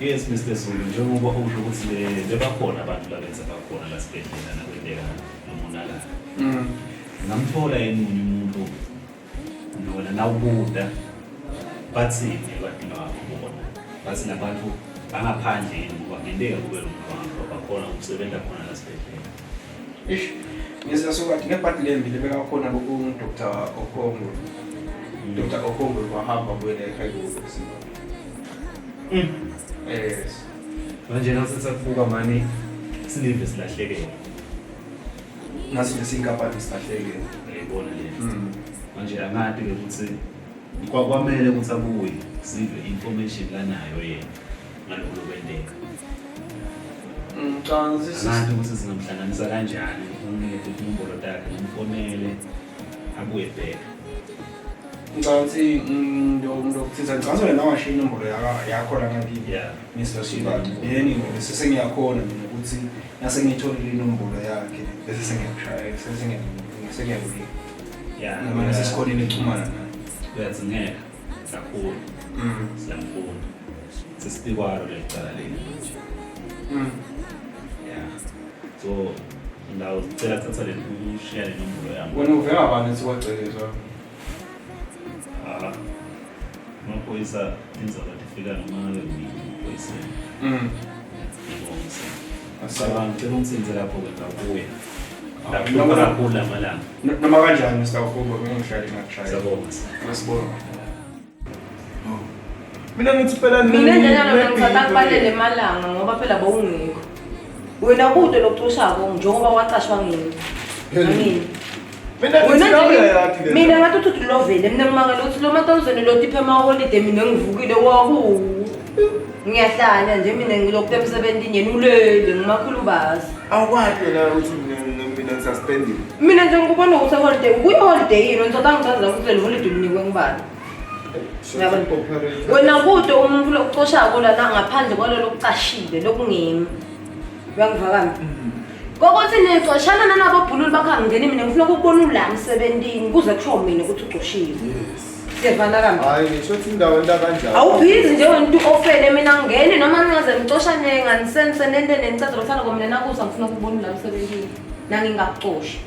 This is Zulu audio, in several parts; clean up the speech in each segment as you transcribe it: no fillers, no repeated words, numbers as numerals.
Yes Mr Zulu, njengoba usho ukuthi bebakhona abantu labenza bakhona la sibhedlela nakwenteka nomonakalo. Ngamthola yini munye umuntu lona nawubuda bathini ebantwini wakho bona bathi labantu bangaphandle yini ngoba ngenteka kube lo muntu wangapha bakhona ukusebenza khona la sibhedlela. Eish, Mr. Sukati ngebhadi lembi lebekakhona bokungu-Dr. Okongo. Dr. Okongo wahamba wabuyela ekhaya kubo eZimbabwe. Yes. Manje nawusethakubuka mani silive silahlekele. Nathi nje siyinkampani silahlekele. Uyayibona le. Manje angati-ke ukuthi kwamele ukuthi abuye sive information lanayo yena ngalokhu lokwenteka. Ngicabanga Angazi ukuthi singamhlanganisa kanjani umnikeze inombolo takhe ngimfonele abuye bheka. Ngicabanga ukuthi ngizokuthinta ngicabanga ukuthi wena washiya inombolo yakho la ngakini. Yeah. Mr. Sibati. Yeni bese sengiyakhona mina ukuthi nase ngiyitholile inombolo yakhe bese sengiyakushaya sengiyakunika. Yeah. Noma sesikhonile ukuxhumana naye. Uyadzingeka kakhulu. Siyamfuna. Sesibikwalo leli cala leli manje. Yeah. So ndawo cela kuthatha le ushiya le nombolo yami. Wena uvela bani ethi wagcekezwa? Ah. Amaphoyisa inzaba tifika noma ngabe kunini emaphoyiseni. Ngibonga. Ngicela ungithinze lapho-ke ngawubuya. Ndakuhlupha kakhulu la malanga. Noma kanjani Mr. Okongo ngihlale ngakushaya. Siyabonga. Masibonga. Mina ngithi phela Mina nje nalona ngithatha kubalele emalanga ngoba phela bowungekho. Wena kude lokucoshako njengoba wacashwa ngimi. Angini. Mina ngithi Wena nawe nje uyayathi le mina ndaba. ngathi uthi ulovele mina ngimangela ukuthi lo matawuzeni lo tiphe ama-holiday mina ngivukile waku. Ngiyahlanya nje mina ngilokhu emsebenzini yena ulele ngimakhulu bazi. Awukwazi wena ukuthi mina ngisuspendile. Mina nje ngikubona ukuthi holiday ukuyi holiday yini wena uthi ukuthi le holiday unikwe ngubani. Uyabona? Wena kude umuntu lokucoshako lana ngaphandle kwalolo kucashile lokungimi. Uyangivakami? Kokuthi nicoshana nalabo bhululu bakho angingeni mina ngifuna ukubona ula emsebentini kuze kusho mina ukuthi ucoshiwe. Yes. Siyevana kambi. Hayi ngisho ukuthi indawo into kanjani. Awubhizi nje wena umuntu ofele mina ngingeni noma ningaze nicoshane nganisense nente nenicazelo lokuthanda kwamina nakusa ngifuna ukubona ula emsebentini. Nangingakucoshi.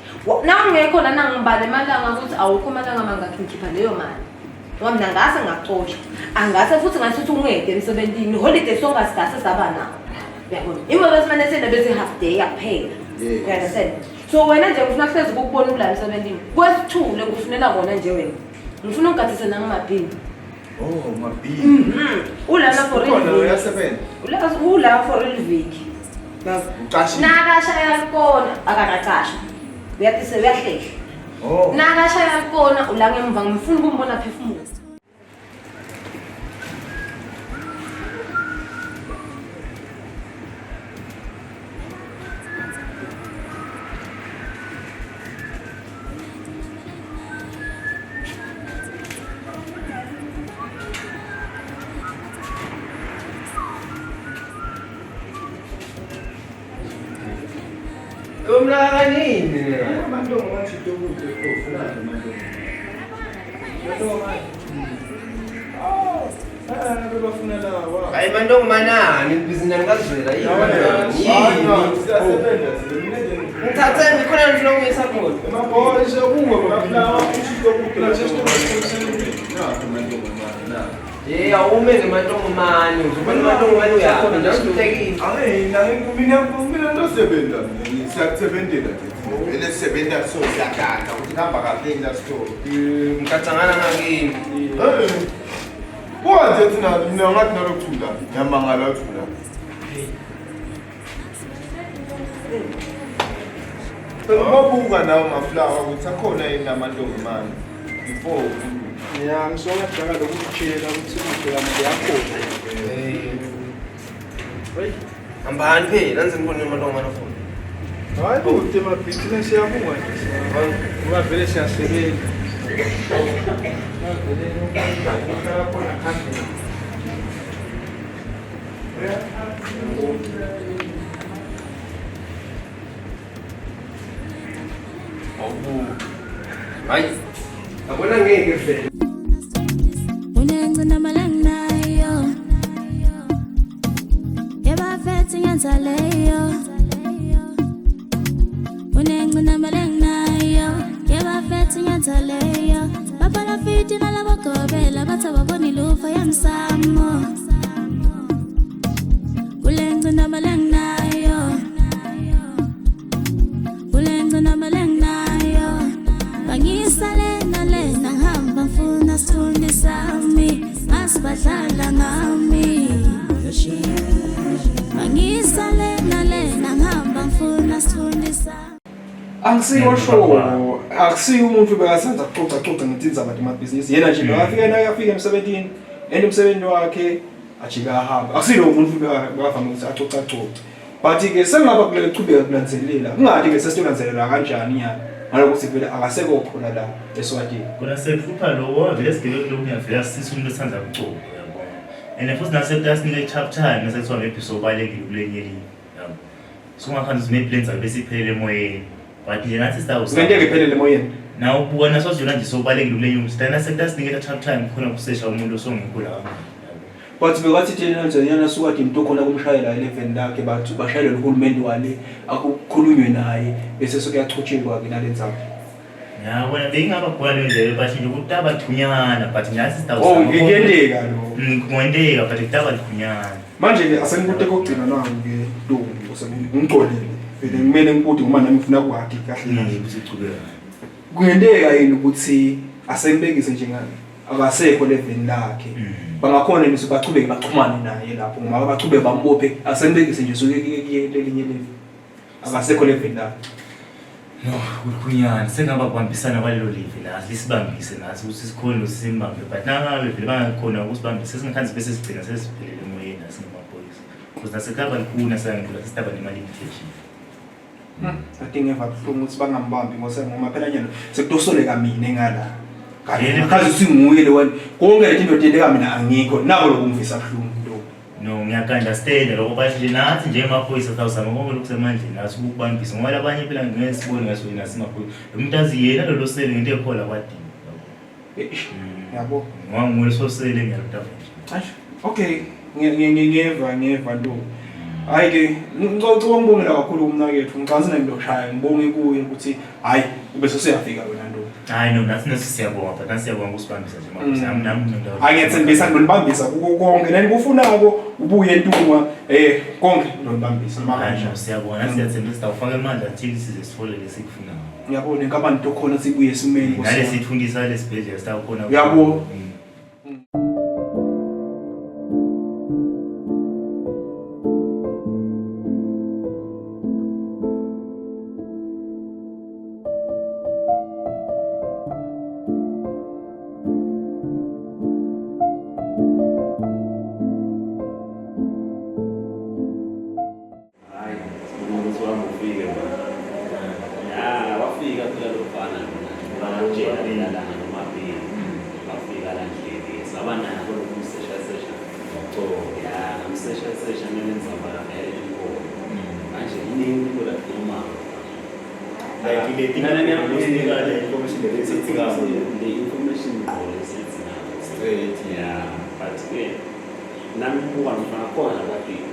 Nawungekho lana ngibala emalanga ukuthi awukho amalanga mangakhi ngikhipha leyo mali. Ngoba mina ngase ngakuxosha. Angase futhi ngase ukuthi ungede emsebenzini. Holiday sonke sigase saba nawo. Uyabona? Ingoba besimane sena bese half day yakuphela. Yes. You understand? So wena nje ngifuna hlezi ukukubona ula emsebenzini. Kwesithule kufunela kona nje wena. Ngifuna ungigadise nangamabhini. Oh, mabhini. Ulana for Ukhona real. uyasebenza. Ulana ula for real viki. Uqashile. Nakashaya kona akakacasha. Uyatise uyahlehla. Oh. Nakashaya kona ula ngemva ngifuna ukumbona phefumula. Umlakanini. Hayi mantombazane ibhizinisi ngazwela yini? Ngithathe ngikhona ngifuna ukuyisa khona. Ye awume ngemantombazane uzobona amantombazane uyaphi nje usuhlekile. Mina ntosebenza siyakusebenzela vele sisebenza so siyagada ukuthi kuhamba kahle la sitolo. Ngicacangana ngakini. Kwanze thina mina ngathi nalokuthula ngiyamangala uthula. Babuka nawo maflawa ukuthi akhona yini lamantombazane before Ya ngisola dlala lokutshela ukuthi umdlalo yakhona. Hey. Hambani phela nanze ngibone amantombazane afuna. Hayi kude mabhithi nesiyabunga nje. Ngoba vele siyasebenza. Vele uhlala khona phambili. Awubuki. Hayi. Yabona ngeke vele. Unengcina malanginayo. bafethu ngenza leyo. Unengcinamba lenginayo. Yebafethu ngenza leyo. Bapalafiti nalabagobela bathi ababoni lufa yemsamo. Kulengcinamba lenginayo. Kulengcinamba lenginayo. Bangisale nalena ngihamba ngifuna sithunzi sami. Masibadlala ngami. Bangisale nalena ngihamba ngifuna sithunzi sami. Angisiyo sure, akusiyo umuntu bekasenza kuxoxa xoxa ngetindzaba temabhizinisi. Yena nje bekafika nakafika emsebenzini, and umsebenzi wakhe ajika ahamba. Akusilo umuntu bekavame ukuthi axoxa xoxe. But ke sengaba kule chubeka kulandzelela. Kungathi ke sesitolandzelela kanjani nyana. Ngalokho vele akasekho khona la eSwatini. Kona sekuhlupha lo vele sigebengu lokhu ngiyavela sisisa umuntu othanda ukucoba yabo. And futhi nasekuyasinika i-tough time nasekuthiwa maybe sobalekile kulenye elinye yabo. So ungakhanda ukuthi maybe lenza bese iphelele emoyeni. But nje nathi sitawusa. Ngeke iphelele emoyeni. Na ubuka nasozona nje sobalekile kulenye umuntu. Nasekuyasinika i-tough time khona kusesha umuntu osongekho la. But bekathi thina nje yena suka into khona kumshayela 11 lakhe bathi bashayele uhulumeni wale akukhulunywe naye bese sokuyachutshekwa ke nalendzaba. Yabona bengingaba khona leyo ndlela but nje kutaba thunyana but nathi sitawusa. Oh, ngiyendeka lo. Kungenteka but kutaba thunyana. Manje ke asengibude kokugcina nangu ke Ntombi usengingcolile. Vele ngimele ngibude ngoba nami ngifuna kwakhe kahle kahle. Usichubeka. Kungenteka yini ukuthi asengibekise nje ngani akasekho leveni lakhe. Bangakhona nje bachubeke baxhumane naye lapho ngoba bachubeke bambophe asengibekise nje suke lelinye level. Akasekho leveni lakhe. No, kukhulunyana sengaba kubambisana kwalelo live la lisibambise nathi ukuthi sikhona simbambe but nangabe vele bangakhona ukusibambisa singakhanzi bese sigcina sesiphelele emoyeni nasingamaphoyisa because nasekhaba likhulu sangidlula sesitaba nemali imitation. I think eva buhlungu ukuthi bangambambi ngose ngoba phela nyalo sekutosoleka mina ngala. Yena- Kanti kazi singuye le wena konke leti nto tenteka mina angikho nako lokungivisa buhlungu ntombi. No, ngiyaku-understand lokho but nje nathi njengamaphoyisa sawuzama konke lokusemandleni nathi ukubambisa ngoba labanye phela ngeke sibone ngaso yena simaphoyisa lo muntu azi yena lolo sele ngento ekhola kwadini. Eish, yabo. Ngoba nguye sosele ngiyalutava nje. Eish, okay ngiyeva ngiyeva ntombi. Hayi ke ngicela ngibongela kakhulu umnakethu ngicabanga ngilokushaya ngibonge kuye ukuthi hayi ube sesiyafika wena ntombi. Hayi no, nathi nathi siyabonga but nathi siyabonga ukusibambisa nje maphoyisa. Nami nami ngindawo. Hayi ngiyathembisa ngilibambisa kuko konke nenikufunako ubuye Ntungwa konke ngilibambisa noma Hayi no, kanjani. siyabonga nathi siyathembisa sitawufaka amandla until size sithole lesikufunayo. Ngiyabona inkampani tokhona sibuye simeni Nkosi Nale yami. sithundisa lesibhedlela sitawukhona. Uyabo. Hayi, sibona ukuthi wami ufike manje. Ya, wafika phela lo mfana lona. Bamtshela lela langa noma bili. Wafika la ndlini. Saba nako lokumsesha sesha. Ya, ngamsesha sesha mina ngizama vele ikhona. Manje iningi into la khuluma. Like le Na na thing le information le le information ngqo lesidzingayo. Straight. Ya, but ke nami ngibuka ngifuna khona kwafika.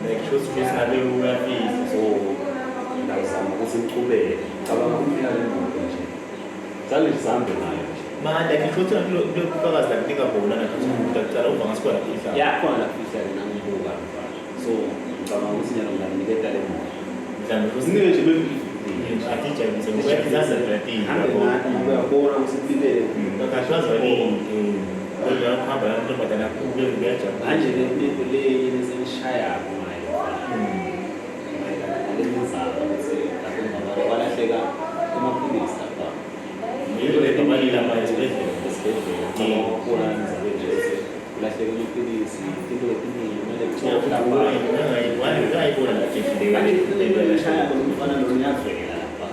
Like shows ukuthi ngabe uyafika. So ndawuzama ukuthi ngichubeke. Cabanga ukufika le moto nje. Sale nje sihambe nayo nje. Ma like shows kulo kufakazi la ngingabona na ukuthi umuntu akuqala uva ngasikhona kufihla. Ya khona kufihla ke nangibuka mfana. So ngicabanga ukuthi nyalo nginganiketa le moto. Mhlawumbe futhi Sinike nje maybe atijabulise ngoba izaza platini. Hambe nathi ngoba uyabona ukuthi impilele. Kahle kodwa kuhamba intombazana kube kuyajabula. Manje le into le lesengishayako ngayo. Mayelana nale ukuthi lapho ngabala kwalahleka amaphilisi lapha. Yilo le ntombazana lapha esibhedlela. Esibhedlela. Ngicabanga ukukhona ngizabe nje ukuthi kulahleka amaphilisi, into etiningi kumele kuthiwe lapha. Manje into leshayako lo mfana lo uyavela lapha.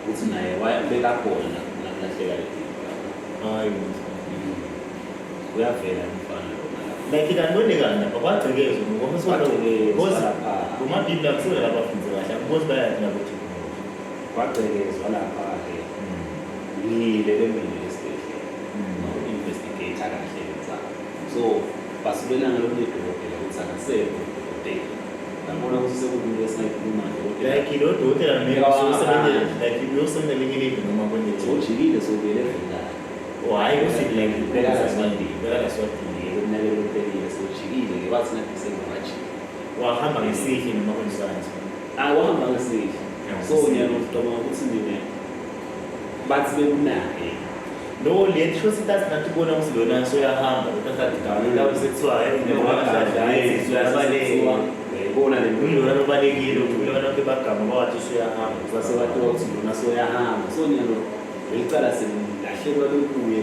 Ukuthi naye bekakhona nakulahleka le tinto lapha. Uyavela umfana lona lapha. Like kanibonekani lapha kwagcekezwa ngoba Kwagcekezwa lapha. kumabhibhi akusiwo lapha afunze kahle because bayazi nabo technology. Kwagcekezwa lapha-ke. Ngiyile le mina esibhedlela. Ngaku-investigate kahle lenzaba. So basubelana lomunye udokotela ukuthi akasekho udokotela. Like lo dokotela maybe usebenze like uyosebenza elinye live noma kwenye Sowujikile sowubuyele eVilakazi. Oh hhayi usithi like Bekaswatini. Bekaswatini. Eminyakeni ophelile sowujikile-ke wathi na-December wajika. Wahamba ngesihle noma kwenjani? Ah, wahamba ngesihle. So nyalo ngicabanga ukuthi mina bathi bekunaye. No, le sho sithi nathi ubona ukuthi lona soyahamba uthatha la sekuthiwa hayi Uyayibona le nto. Lona lobalekile lona ke bagama bawathi usuyahamba. Base bathiwa ukuthi lona soyahamba. So nyalo lelicala selahlelwa lokuye.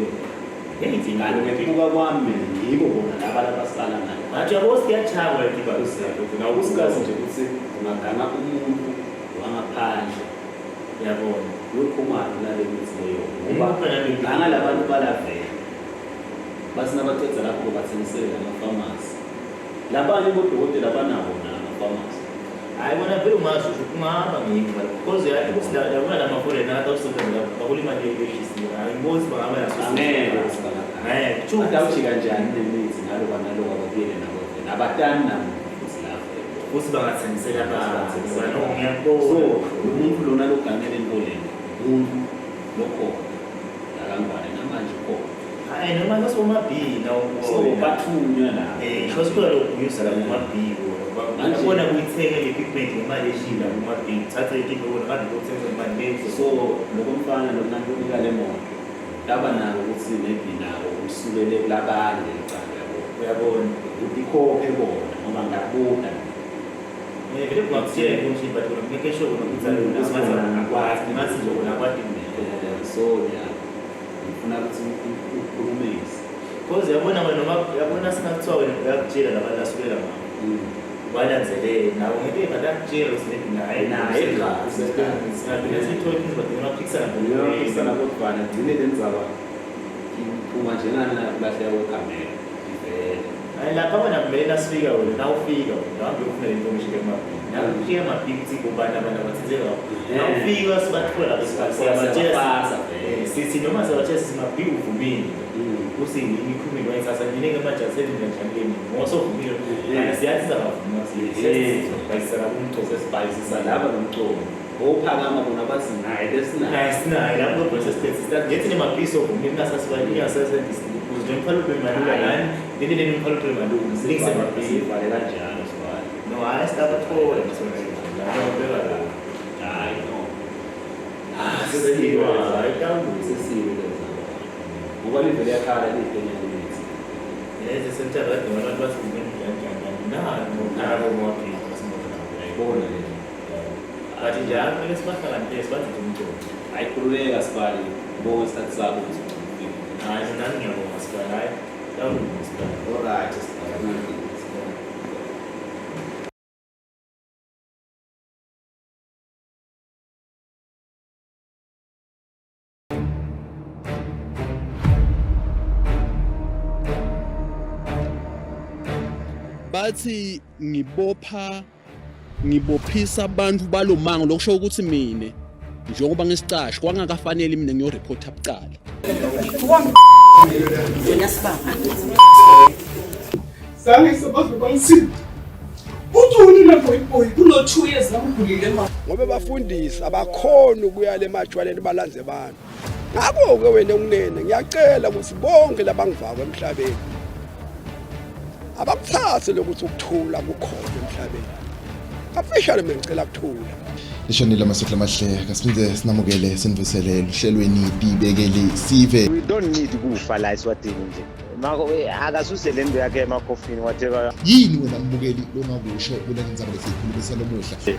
Kanti ngekubuka kwami mina ngibo bona laba labasala ngale. Manje yabo siyachaba letiba. Usikazi nje ukuthi ungaganga umuntu wangaphandle. Uyabona. Uyophumaphi nale mithi leyo. Ngoba Ngoba nami ganga labantu balavela. Bathi nabaceda lapho bathengisele amafamasi. Labanye bodokotela banawo namafamasi. Hayi bona vele ungazi ukuthi kungahamba ngini bala because yathi ukuthi la yabona la maforeigner athi awusebenza lapho bakula imali yehlisiwe. Hayi ngiboni bangaba naso. Angeke ukuthi bangaganga. Eh, Kanti awujika njani nemithi naloba naloba babuyele nabo vele. Abatani nabo futhi lapho. Futhi bangathengisela abantu. No, ngiyakubona. So umuntu lona logangele into lena, umuntu lokhona la kaNgwane namanje ukhona. Hayi noma kasoma B nawo. So bathunywa la. Eh, hospital lokuyusa la kuma B Manje- Yabona kuyithenga le equipment ngemali eshila kuma B. Thatha i-equipment wona kanti ukuthenga imali lezo. So lokomfana lokunantonika le moto laba nako ukuthi maybe nako usukele kulabanye lecala yabo. Uyabona. Ukuthi ikhokhe bona ngoba ngiyakubona. Eh, vele kungakutshela ukuthi but wena make sure wena ukuthi Ukuthi ngathi akwazi. ngathi nje wena akwati mina. So ya ngifuna ukuthi ukhulumise. Because yabona wena noma yabona singakuthiwa wena uyakutshela labantu asukela ngabo. Balandzelele nabo ngeke batakutshela ukuthi maybe naye Naye cha, singagcina siyithola into but ngiyaphikisana Ngiyophikisana kodwana gcine le ndzaba iphuma njengani nakulahleka kwekhamera ivele. Hayi lapha wena kumele nasifika wena nawufika wena uhambe uyofuna le information ema-B. Nawufika ema-B ukuthi bobani abantu abathinteka kakhulu. Nawufika sibathola lapho siyabatshela Siyabafasa vele. sithi noma siyabatshela sithi ma-B uvumile. Uthi imiphumela wayithatha nginike manje aselinda njani le mina ngoba sovumile. Kanti siyathi sizabavuma sibhayisisa umcomo. Sesibhayisisa laba nomcomo. Ophakama bona bathi naye besinaye. Naye sinaye lapho process steps start ngethi nema-B sovumile ningasasibali ningasasendisi ukuze nomthwalo ube malula nani leli leli umthwalo ube malula silingise ma-B. Sivale kanjalo sivale. No, hayi silabathola lapho beka la. Hayi no. Sesiwe, hayi tawulunga. Sesiwe leza. Ngoba livele yakhala lihle nyamithi. Lezi sentaba kade abantu bathi kumele njani njani nalo nabo ma-B sibona. Uyayibona le. But njalo kumele sibahlakaniphe sibathi nje umcomo. Hayi khululeka sibali. Bonke isikhathi sakho ukuthi ufike. Hayi nami ngiyabonga sibali hayi tawulunga sibali. All right, sibali. Bathi ngibopha ngibophisa abantu balomango lokusho ukuthi mina njengoba ngisicashe kwangakafanele mina ngiyoreport bucala. Wena sibaba. Zange sibaze bangisinde. Uthi unina boy boy kulo 2 years lamgulile ma. Ngoba bafundisi abakhona ukuya le majwaleni balanze abantu. Ngakho-ke wena unene ngiyacela ukuthi bonke labangivako emhlabeni abakuthathe lokuthi ukuthula kukhona emhlabeni. Kafishane mina ngicela ukuthula. Lishonile amasotla amahle kasiphinde sinamukele sinivusele luhlelweni tibekele sive. We don't need kufa la eSwatini nje. Mako akasuse le nto yakhe emakhofini whatever. Yini wena mbukeli longakusho kule ndzaba lesiyikhulumisa lomuhla?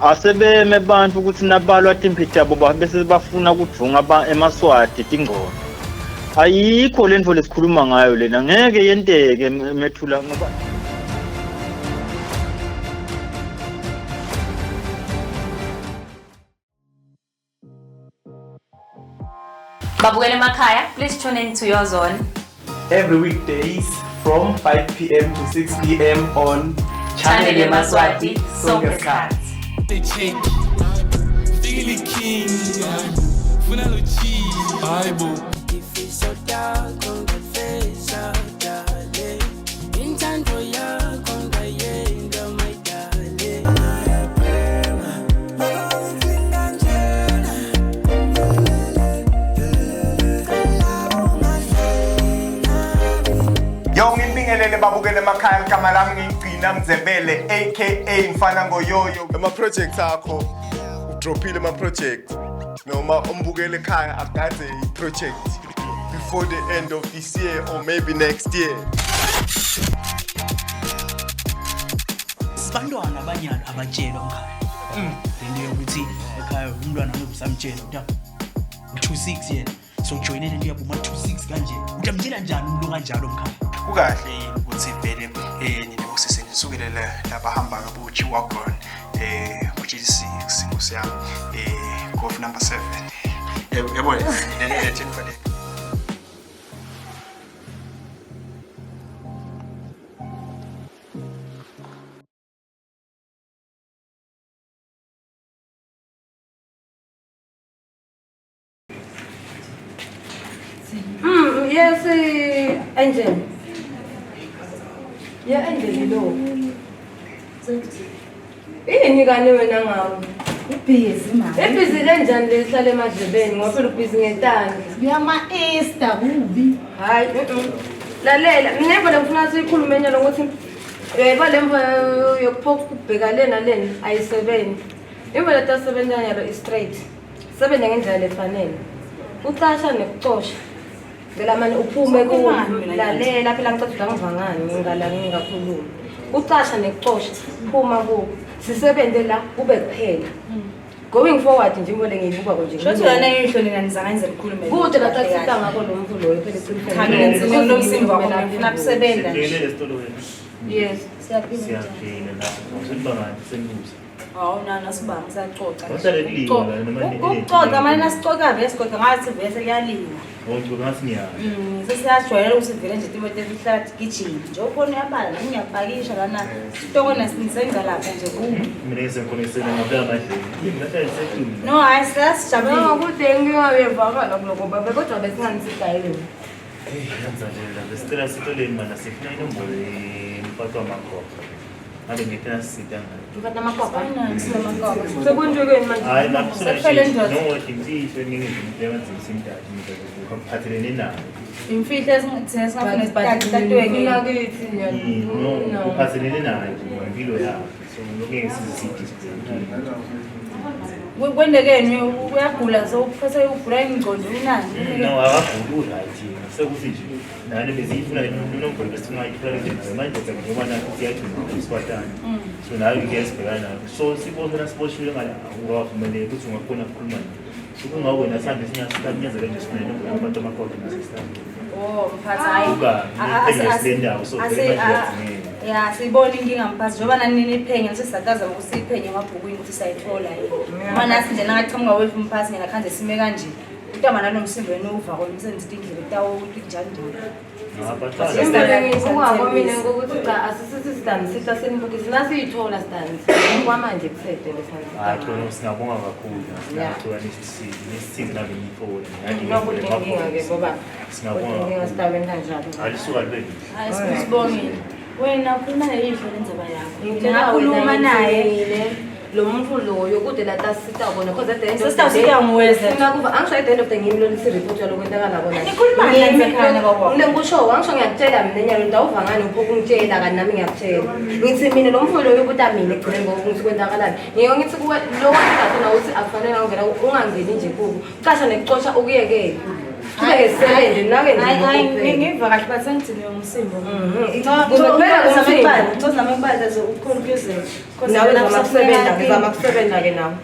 Asebeme bantu ukuthi nabalwa timphi tabo bese bafuna kudvunga emaswati tingcono. Ayikho le nto lesikhuluma ngayo lena ngeke yenteke methula ngoba Babukele emakhaya, please tune in to your zone. Every weekdays from 5 p.m. to 6 p.m. on Channel Yemaswati, Sonke Isikhathi. Feel king, funa lo cheese, Bible. Ifiso takho ngifisa dale intando yakho ngayenza my darling. Ekhaya igama lami ngiyigcina Mzebele aka Mfana Ngoyoyo. Ama projects akho udrophile ama project noma umbukele ekhaya agadze i project before the end of this year or maybe next year. Sibantwana abanyalo abatshelwa mkhaya. Lento yokuthi ekhaya umntwana ngeke usamtshela ukuthi u26 yena. So joyine lento yabo ma 26 kanje. Utamtshela njani umuntu kanjalo mkhaya? Kukahle yini ukuthi vele nina kusese nisukele labahamba kabo G-Wagon ngo-G6 nkosi yami Golf number 7 yabo le le. Yes, Angel. Yeah, Angel lo. Ini kani wena ngawo? Ubhizi mama. Ibhizi lenjani lehlala emadlebeni ngoba phela ubhizi ngentando. Kuyama Easter kubi. Hayi, lalela, mina vele ngifuna sikhulume nyalo ukuthi uyayiba lemva yokuphoqa ukubheka lena lena ayisebenzi. Imvelo tasebenza nyalo i straight. Sebenza ngendlela lefanele. Ucasha nekucosha. Phela manje uphume ku lalela phela ngicela ukuthi ngivangani ngingala ngingakhulumi. Ucasha nekucosha phuma ku sisebenze la kube kuphela. Going forward nje ngibone ngiyibuka nje. Shothi wena yihlo nina nizangenze nikhulume. Kude la taxi ngakho lo muntu loyo phela ecinisweni. Cha mina ngizwe lo msimbo wakho ngifuna kusebenza nje. Yes, siyaphila. Siyaphila lapho. Sibangani senusa. Hawu nana sibanga siyaxoxa. Wahlale kuliwa la noma Ukuxoxa manje nasixoxa vese kodwa ngathi vese kuyaliwa. Wonke ngathi ngiyazi. Sesiyajwayela ukuthi vele nje imoto ezihlala gijima. Nje ukhona uyabala nami ngiyapakisha lana. Sitoko nasisenza lapha nje kubi. Mina ngisenkhona isena ngabeka amadlebe. Ngahlale sehlule. No, hayi siyasijabulile. No, kude ngiyabevakala kuloko baba kodwa besinganisidayile. Hey, yanzalela besicela sitoleni mana sifuna inombolo yempatho wamakhokho. Ngabe ngithina sisita ngayo. Mfana amakhokho. Sekunjekeni manje. Hayi lapho no imfihlo eningi lebanzima kuphathelene nayo. Imfihlo esingithina singafuna sithatwe ngakithi no kuphathelene nayo impilo yakho. So ngeke sizisithi. Kwendekeni uyagula so uphethe ugula ingqondo unani? No, akaguli right. Sekuthi nje nani bezifuna inombolo besifuna ithola nje manje ngoba nathi siyagcina isikwatana. So nayo ke sibhekana nayo. So sibona siboshiwe ngala ungavumeleki ukuthi ungakhona ukukhuluma naye. So kungako wena sihambe sinyasikanyazela nje sifuna inombolo yabantu amakhokho nasesitana. Oh, mphathi hayi. Ya, siyibona inkinga mphathi njengoba nani niphenye sesisakaza ngokusiphenye emabhukwini ukuthi sayithola yini. Uma nathi nje nangaqhamuka wethu mphathi ngena kanje sime kanje. Utama nalomsindo wena uva kona umsebenzi indlela etawo ukuthi njani nje. Ngibukako mina ngokuthi cha asisithi sidani sihla senibukise nasiyithola sidani. Kwamanje kusede lesanzi. Hayi khona singabonga kakhulu. Siyathola nesisizi nesisizi nabe ngithola. Ngathi ke ngoba singabonga. Ngingasitaweni kanjalo. Alisuka libe lihle. Hayi sibongile. Wena ukhuluma neyihlo lenzaba yakho. Ngikhuluma naye. Lo muntu loyo kude la tasita kona because at the end of the day sinakuva angisho at the end of the ngimi lo lisi-report yalokwentakala kona nikhuluma ngani baba mina ngisho angisho ngiyakutshela mina nyalo ndawuva ngani upho kungitshela kanti nami ngiyakutshela ngithi mina lo mfo loyo ukuthi amina ekugcineni ngokuthi kwentakalani ngiyo ngithi kuwe lo wathi ukuthi akufanele ungena ungangeni nje kubo casha nekucosha ukuyekele Kube sebenze nake nje. Ngiva kahle bathi ngigcine umsimbo. Kuphela kumsimbo. Ngicela nami ngibale nje uconfuse. Nawe zama kusebenza, ngizama kusebenza ke nawe.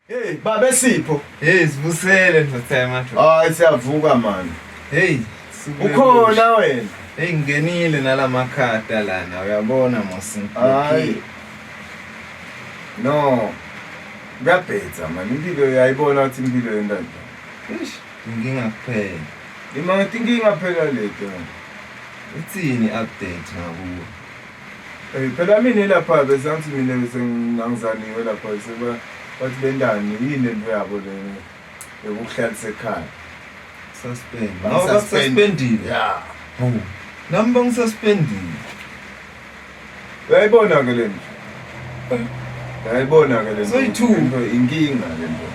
Hey, babe Sipho. Hey, sivusele ndoda madoda. Hayi siyavuka man. Hey, ukhona wena. Hey, ngingenile nalamakhada lana, uyabona mos. Hayi. No. Kuyabhetha man, impilo uyayibona ukuthi impilo yenda njani. Eish, inkinga kuphela. Ima inkinga phela leto. Uthini update ngakuwe? Hey, phela mina lapha bese ngithi mina bese ngangizaniwe lapha seba bathi bendani yini lento yabo le yokuhlalisa ekhaya. Suspend. Nawu basuspendile. Yeah. Hawu. Nami bangisuspendile. Uyayibona ke lento. Uyayibona ke lento. Soyi-two. Inkinga lento.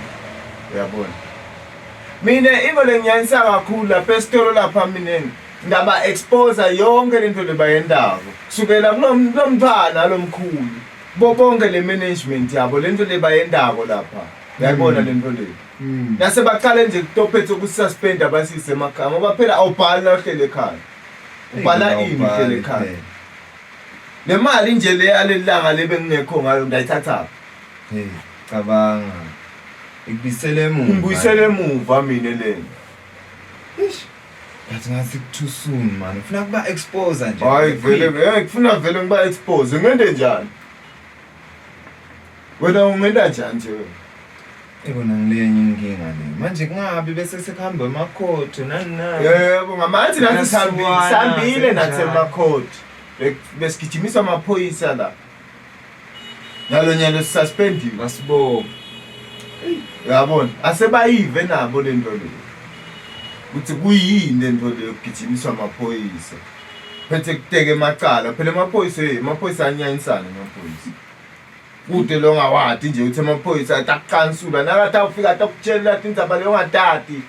Uyabona. Mina into lengiyanisa kakhulu lapha esitolo lapha mina ngaba expose yonke lento lebayendako. Kusukela kulomphana lomkhulu. Bo bonke le management yabo lento lebayendako lapha. Uyayibona lento le. Nase baqale nje kutophethe ukususpend abasise emakhaya ngoba phela awubhali la uhlele ekhaya. Ubhala ini uhlele ekhaya. Le mali nje le yalelanga lebe ngingekho ngayo ngayithatha. Hey, cabanga. Ikubisele emuva. Ngibuyisele emuva mina lena. Ish. But ngathi too soon man. Ufuna kuba expose nje. Hayi vele hey kufuna vele ngiba expose ngende njani? Wena ungenda njani nje wena? Ebona ngilenye inkinga le. Manje kungabi bese sekuhamba emakhotho nani nani. Yebo ngamathi nathi sihambile sihambile nathi emakhotho. Besigijimisa amaphoyisa la. Nalo nyalo suspendiwe. Basibopha. Uyabona asebayive nabo lento le. Kuthi kuyini lento le yokugijimiswa amaphoyisa. Phethe kuteke emacala phela amaphoyisa hey amaphoyisa anyanyisana amaphoyisa. Kude lo ngawadi nje uthi amaphoyisa atakucansula nakathi awufika atakutshela tindzaba leyo ngatati.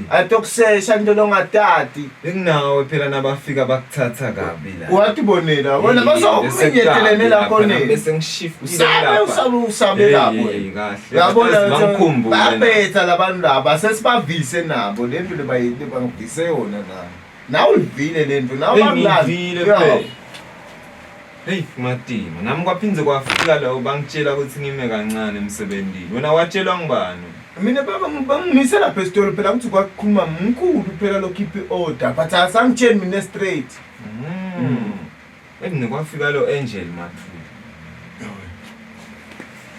Atokusesha into longatati. Benginawe phela nabafika bakuthatha kabi la. Watibonela wena basokunyetelene lapho ne. Bese ngishift Usabe usabe usabe lapho. Kahle. Uyabona bangikhumbule. Babetha labantu laba sesibavise nabo lento lebayile bangivise yona nami. Nawe ulivile lento nawe Bengivile phela. Hey Matima, nami kwaphindze kwafika la bangitshela ukuthi ngime kancane emsebenzini. Wena watshelwa ngibani? Mina baba bangimise lapha esitolo phela ukuthi kwakukhuluma mkhulu phela lokhipha i-order but asangitsheli mina straight. Mina kwafika lo Angel Mathula.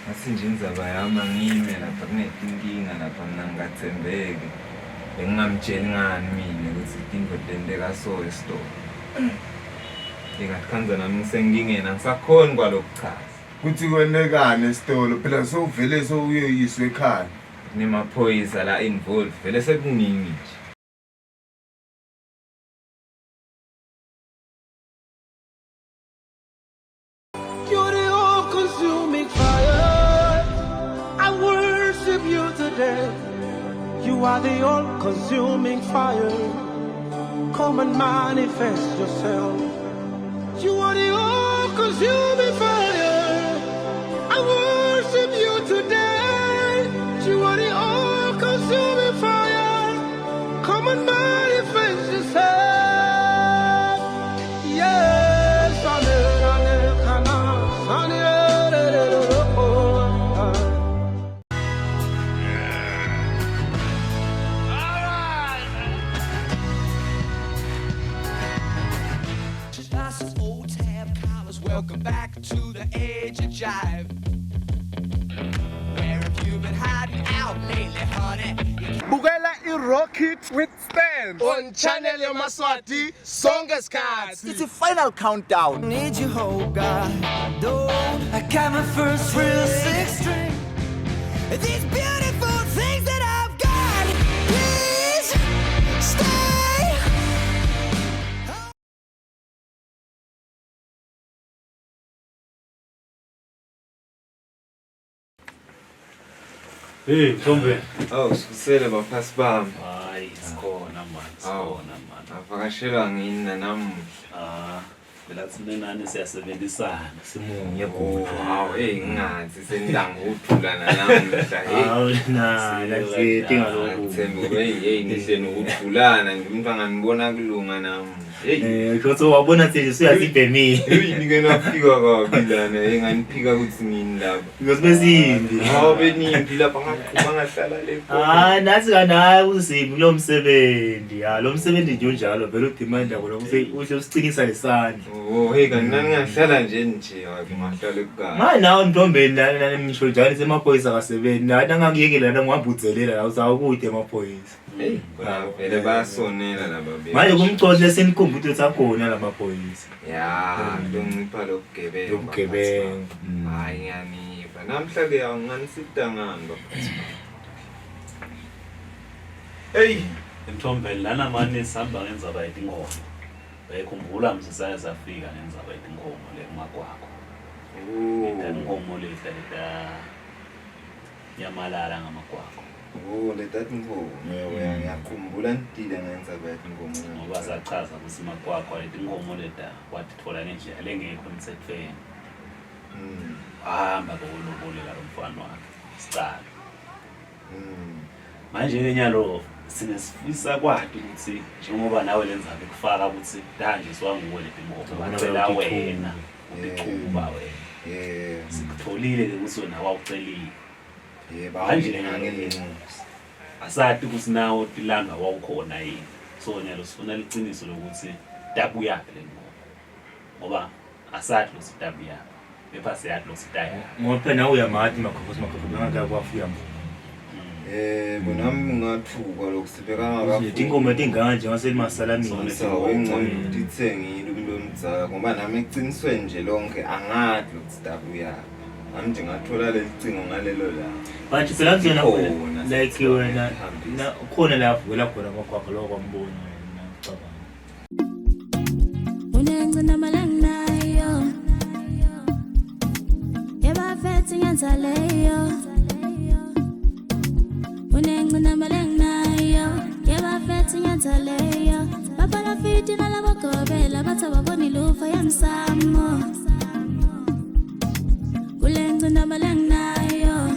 Ngathi nje indzaba yami angime lapha kunetinkinga lapha mina ngingathembeki. Bengingamtsheli ngani mina ukuthi tinto tenteka so esitolo. Ngingatikhandza nami ngisenkingeni angisakhoni kwalokuchaza. Kuthi kwenekani esitolo phela sowuvele sowuyoyiswa ekhaya. Kunemaphoyisa la involved vele sekuningi nje. You're the all-consuming fire. I worship you today. You are the all-consuming fire. Come and manifest yourself. You are the all-consuming fire. I worship you today. You are the all-consuming fire. Come and manifest yourself. Yes, That's old tab collars. Welcome back to the age of jive. Where have you been hiding out lately, honey? Bukela i-Rocket with Stan on channel yamaswati sonke isikhathi. It's a final countdown. Need you, oh God. Don't I got my first real six string. These beautiful things that I've got. Please stay. Hey, Mthombe. Awu sikusele baphasi bami. Hayi, sikhona man, sikhona man. Avakashelwa ngini nanamuhla. Ah, phela thina nani siyasebenzisana, simunye Oh, hawu hey ngingathi senilanga ukuthula nanamuhla hey. Hawu na, nakuthi ngalokhu. Thembu hey hey nihle nokuthulana nje umuntu anganibona kulunga namuhla. Hey. Eh, kodwa wabona thina siyazibhemile. Hey nike nafika kabi lana hey nganiphika ukuthi ngini lapha. Because besimbi. Hawu benimbi lapha ngaqhuma ngahlala le. Hayi nathi kanaye uzimbi kulo msebenzi. Ha lo msebenzi nje unjalo vele udemand yabo lokho uhle usiqinisa lesandla. Oh hey kanti nani ngahlala nje nje wake ngahlala ekhaya. Manje nawe ntombeni lana ngisho njalo semaphoyisa akasebenzi. Nathi angangiyekela lana ngihambudzelela la usawukude emaphoyisa. Hey khona vele bayasonela laba be. Manje kumxoxe lesenikhumbuzo ukuthi akhona lamaphoyisa. Ya, loncipha lobugebengu. Lobugebengu. Hayi ngiyaniva. Namhla ke awunganisida ngani baphathi. Hey, Mthombeni lana manje sihamba ngenzaba yetinkomo. Uyayikhumbula mse saya safika ngenzaba yetinkomo le kumakwakho. Nkomo leta leta nyamalala ngamagwagwa. Oh, leta tinkomo. Yebo, ngiyakhumbula ngidile ngenza bethu inkomo. Ngoba sachaza ukuthi magwagwa leti nkomo leta watithola ngendlela lengekho emthethweni. Hamba kokulobolela lo mfana wakhe sicalo. Manje-ke nyalo sinesifisa kwati ukuthi njengoba nawe lenzabe kufaka ukuthi tanjiswa nguwe leti nkomo bacela wena utichuba wena. Sikutholile-ke ukuthi wena wawucelile. Yebo, Manje angilinxusa. Asati ukuthi nawe tilanga wawukhona yini. So nyalo sifuna liciniso lokuthi tabuyaphi le ngoma. Ngoba asati lokuthi tabuyaphi. Kepha siyathi lokuthi tayaphi. Ngoba phela nawe uyamati makhokho makhokho bengaka kwafuya mbo. Yebo, nami ngathuka lokhu sibeka Tinkomo tingaka nje ngaselimasalamini. Sawa, ingcono titsengile umuntu omdzala ngoba nami eqinisweni nje lonke angathi lokuthi tabuyaphi. Nami nje ngathola leli cingo ngalelo langa. But phela kuyena Sikhona, like wena na khona la avukela khona amagwagwa lokho kwambona wena ngicabanga. Unengcinamba lenginayo Yebafethi ngenza leyo Unengcinamba lenginayo Yebafethi ngenza leyo Babalafiti nalabagobela bathi ababoni lufa yemsamo Kulengcinamba lenginayo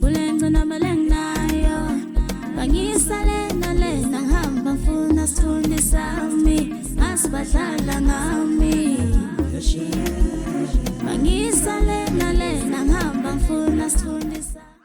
Kulengcinamba lenginayo Bangisale nalena ngihamba ngifuna sithunzi sami Ngasibadlala ngami Bangisale nalena ngihamba ngifuna sithunzi sami.